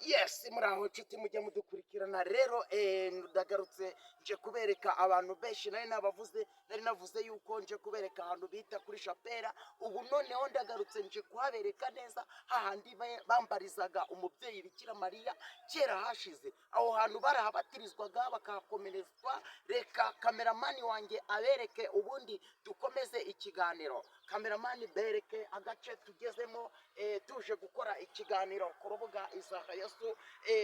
Yes, muri aho nshuti mujya mudukurikirana rero, ndagarutse nje kubereka abantu benshi nari nabavuze, nari navuze yuko nje kubereka ahantu bita kuri Shapera. Ubu noneho ndagarutse nje kuhabereka neza hahandi bambarizaga umubyeyi Bikira Mariya kera hashize. Aho hantu barahabatirizwaga, bakahakomerezwa. Reka cameraman wanjye abereke, ubundi dukomeze ikiganiro. Cameraman, bereke agace tugezemo, tuje gukora ikiganiro ku rubuga Izaha Yesu.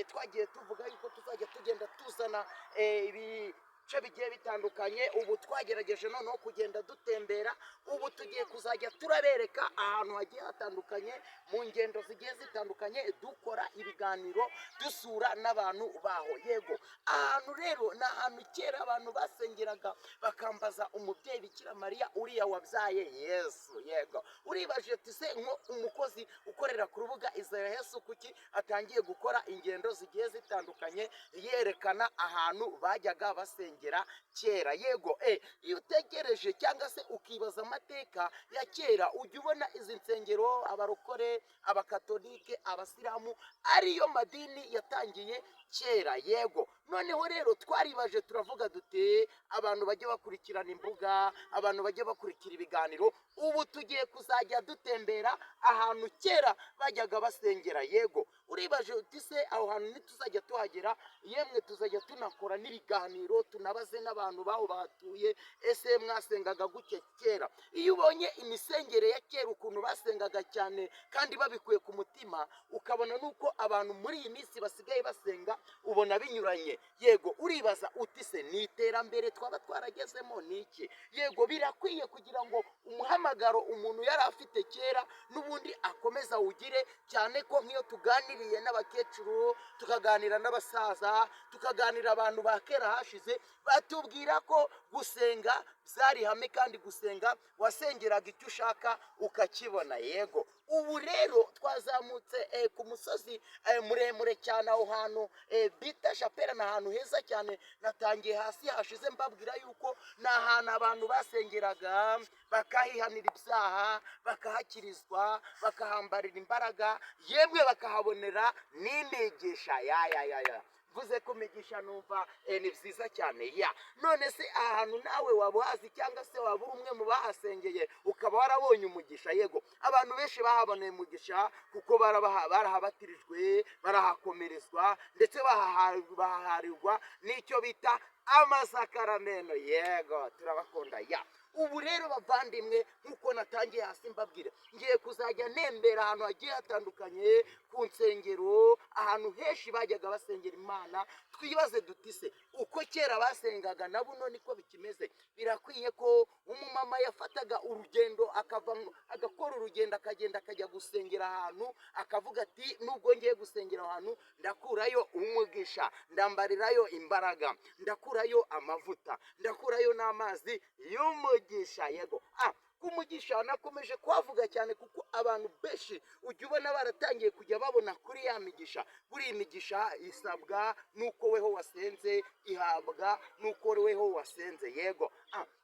Twagiye tuvuga yuko tuzajya tugenda tuzana ibice bigiye bitandukanye. Ubu twagerageje noneho kugenda dutembera. Ubu tugiye kuzajya turabereka ahantu hagiye hatandukanye mu ngendo zigiye zitandukanye, dukora ibiganiro, dusura n'abantu baho. Yego, ahantu rero ni ahantu kera abantu basengeraga, bakambaza umubyeyi Bikira Mariya, uriya wabyaye Yesu. Yego, uribaje uti: "Se nko umukozi ukorera ku rubuga Izera Yesu, kuki atangiye gukora ingendo zigiye zitandukanye yerekana ahantu bajyaga basengera kera?" Yego, iyo utegereje cyangwa se ukibaza amateka ya kera, ujya ubona izi nsengero, abarokore, abakatolike, abasilamu, ariyo madini yatangiye kera. Yego, noneho rero twaribaje, turavuga duti abantu bajye bakurikirana imbuga, abantu bajye bakurikira ibiganiro. Ubu tugiye kuzajya dutembera ahantu kera bajyaga basengera. Yego, uribaje uti: "Se aho hantu ntituzajya tuhagera?" Yemwe, tuzajya tunakora n'ibiganiro, tunabaze n'abantu baho bahatuye: "Ese mwasengaga gute kera?" Iyo ubonye imisengere ya kera, ukuntu basengaga cyane kandi babikuye ku mutima, ukabona n'uko abantu muri iyi minsi basigaye basenga, ubona binyuranye. Yego, uribaza uti: "Se ni iterambere twaba twaragezemo? Ni iki?" Yego, birakwiye kugira ngo umuhamagaro umuntu yari afite kera n'ubundi akomeze awugire, cyane ko nk'iyo tuganiriye n'abakecuru, tukaganira n'abasaza, tukaganira abantu ba kera hashize, batubwira ko gusenga byari ihame, kandi gusenga wasengeraga icyo ushaka ukakibona. Yego, ubu rero twazamutse ku musozi muremure cyane. Aho hantu bita Shapera ni ahantu heza cyane. Natangiye hasi hashize mbabwira yuko ni ahantu abantu basengeraga, bakahihanira ibyaha, bakahakirizwa, bakahambarira imbaraga, yemwe bakahabonera n'imigisha. Ya ya ya ya, mvuze ko imigisha numva ni byiza cyane. Ya, none se aha hantu nawe waba uhazi, cyangwa se waba uri umwe mu bahasengeye ukaba warabonye umugisha? Yego, abantu benshi bahaboneye umugisha kuko barahabatirijwe, barahakomerezwa, ndetse bahaharirwa n'icyo bita amasakaramento. Yego, turabakunda. Ya, ubu rero bavandimwe, nk'uko natangiye hasi mbabwira, ngiye kuzajya ntembera ahantu hagiye hatandukanye ku nsengero, ahantu henshi bajyaga basengera Imana. Twibaze duti: "Se uko kera basengaga na buno niko bikimeze?" Birakwiye ko umumama yafataga urugendo, akava agakora urugendo, akagenda akajya gusengera ahantu, akavuga ati: "Nubwo ngiye gusengera ahantu, ndakurayo umugisha, ndambarirayo imbaraga, ndakurayo amavuta, ndakurayo n'amazi y'umugisha." Yego, kumugisha nakomeje kuhavuga cyane kuko abantu benshi ujya ubona baratangiye kujya babona kuri ya migisha. Buriya imigisha isabwa nuko weho wasenze, ihabwa nuko weho wasenze. Yego,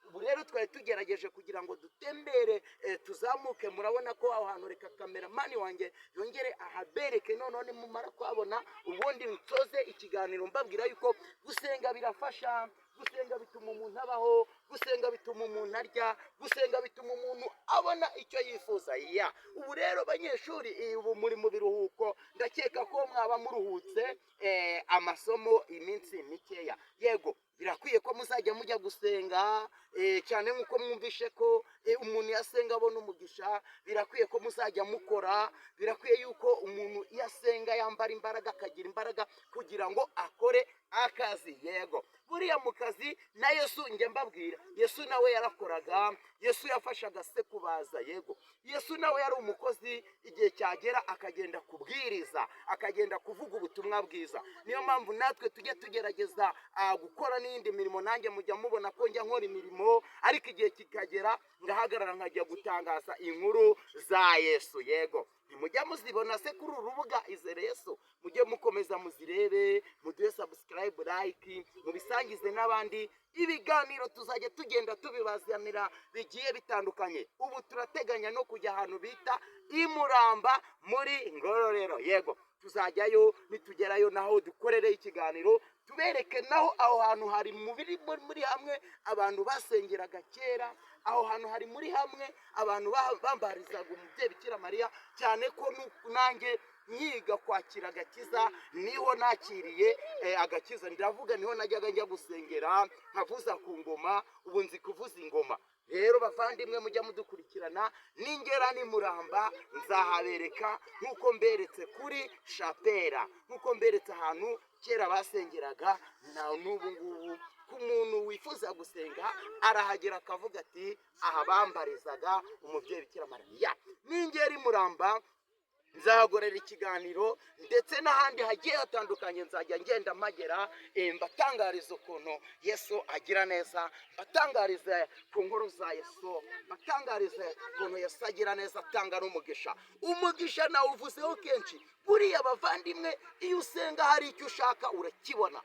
ubu rero twari tugerageje kugira ngo dutembere, tuzamuke. Murabona ko aho hantu, reka cameraman wanjye yongere ahabereke. Noneho nimumara kuhabona, ubundi nsoze ikiganiro mbabwira yuko gusenga birafasha, gusenga bituma umuntu abaho, gusenga bituma umuntu arya, gusenga bituma umuntu abona icyo yifuza. Ya, ubu rero banyeshuri, ubu muri mu biruhuko, ndakeka ko mwaba muruhutse amasomo iminsi mikeya. Yego, birakwiye ko muzajya mujya gusenga, cyane nk'uko mwumvishe ko umuntu iyo asenga abona umugisha. Birakwiye ko muzajya mukora. Birakwiye yuko umuntu iyo asenga yambara imbaraga, akagira imbaraga kugira ngo akore akazi. Yego, buriya mu kazi na Yesu, njya mbabwira, Yesu nawe yarakoraga. Yesu yafashaga se kubaza. Yego, Yesu nawe yari umukozi, igihe cyagera akagenda kubwiriza, akagenda kuvuga ubutumwa bwiza. Niyo mpamvu natwe tujya tugerageza gukora n'iyindi mirimo. Nanjye mujya mubona ko njya nkora imirimo, ariko igihe kikagera ngahagarara nkajya gutangaza inkuru za Yesu. Yego, ntimujya muzibona se kuri uru rubuga Izere Yesu? Mujye mukomeza. Murakomeza muzirebe, muduhe subscribe, like, mubisangize n'abandi. Ibiganiro tuzajya tugenda tubibazanira bigiye bitandukanye. Ubu turateganya no kujya ahantu bita Imuramba muri Ngororero. Yego, tuzajyayo, nitugerayo naho dukorere ikiganiro, tubereke naho aho hantu hari muri hamwe abantu basengeraga kera. Aho hantu hari muri hamwe abantu bambarizaga umubyeyi Bikira Mariya, cyane ko nanjye nkiga kwakira agakiza niho nakiriye agakiza. Ndavuga niho najyaga njya gusengera, nkavuza ku ngoma. Ubu nzi kuvuza ingoma. Rero bavandimwe mujya mudukurikirana, ningera ni Muramba nzahabereka nk'uko mberetse kuri Shapera, nk'uko mberetse ahantu kera basengeraga. Na n'ubu ngubu ku muntu wifuza gusenga arahagera akavuga ati: "Aha bambarizaga umubyeyi Bikira Mariya." Ningera i Muramba nzahagorera ikiganiro, ndetse n'ahandi hagiye hatandukanye nzajya ngenda mpagera, mbatangariza ukuntu Yesu agira neza, mbatangarize ku nkuru za Yesu, mbatangarize ukuntu Yesu agira neza, atanga n'umugisha. Umugisha nawuvuzeho kenshi. Buriya bavandimwe, iyo usenga hari icyo ushaka urakibona,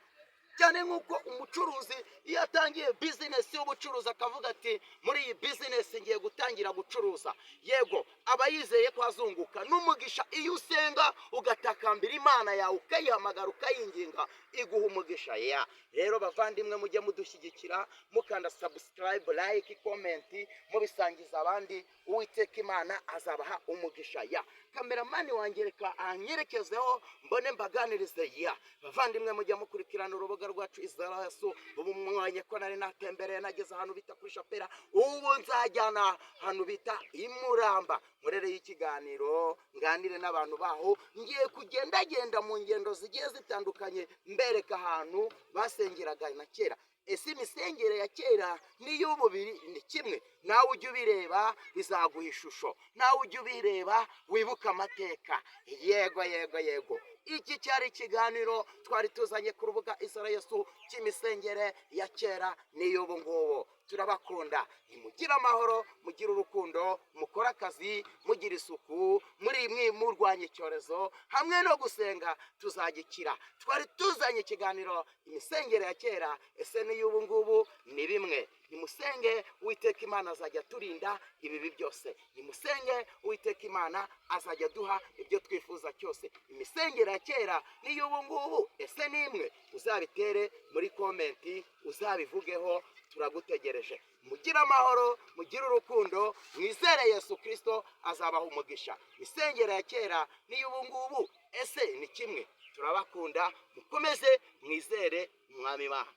cyane nk'uko umucuruzi iyo atangiye bizinesi y'ubucuruzi akavuga ati: "Muri iyi bizinesi ngiye gutangira gucuruza," yego, aba yizeye ko azunguka. N'umugisha, iyo usenga ugatakambira Imana yawe, ukayihamagara, ukayinginga, iguha umugisha. Ya rero bavandimwe, mujye mudushyigikira mukanda subscribe, like, comment, mubisangiza abandi. Uwiteka Imana azabaha umugisha. Ya cameraman wanjye, reka anyerekezeho mbone mbaganirize. Ya bavandimwe, mujya mukurikirana urubuga rwacu Izara Yesu. Ubu mwanya ko nari natembereye, nageze ahantu bita kuri Shapera, ubu nzajyana ahantu bita Imuramba nkorereye ikiganiro, nganire n'abantu baho. Ngiye kugendagenda mu ngendo zigiye zitandukanye, mbereka ahantu basengeraga na kera. Ese imisengere ya kera n'iy'ubu biri ni kimwe? Nawe ujya ubireba bizaguha ishusho, nawe ujya ubireba wibuke amateka. Yego, yego, yego, iki cyari ikiganiro twari tuzanye ku rubuga Isara Yesu cy'imisengere ya kera n'iy'ubu ngubu. Turabakunda, nimugire amahoro, mugire urukundo, mukore akazi, mugire isuku, muri mwe murwanya icyorezo hamwe no gusenga, tuzagikira. Twari tuzanye ikiganiro imisengere ya kera ese n'iy'ubu ngubu ni bimwe? Nimusenge, Uwiteka Imana azajya aturinda ibibi byose. Nimusenge, Uwiteka Imana azajya aduha ibyo twifuza cyose. Imisengere ya kera n'iy'ubu ngubu ese ni imwe? Uzabitere muri comment, uzabivugeho, turagutegereje. Mugire amahoro, mugire urukundo, mwizere Yesu Kirisito azabaha umugisha. Imisengere ya kera n'iy'ubu ngubu ese ni kimwe? Turabakunda, mukomeze mwizere Umwami Imana.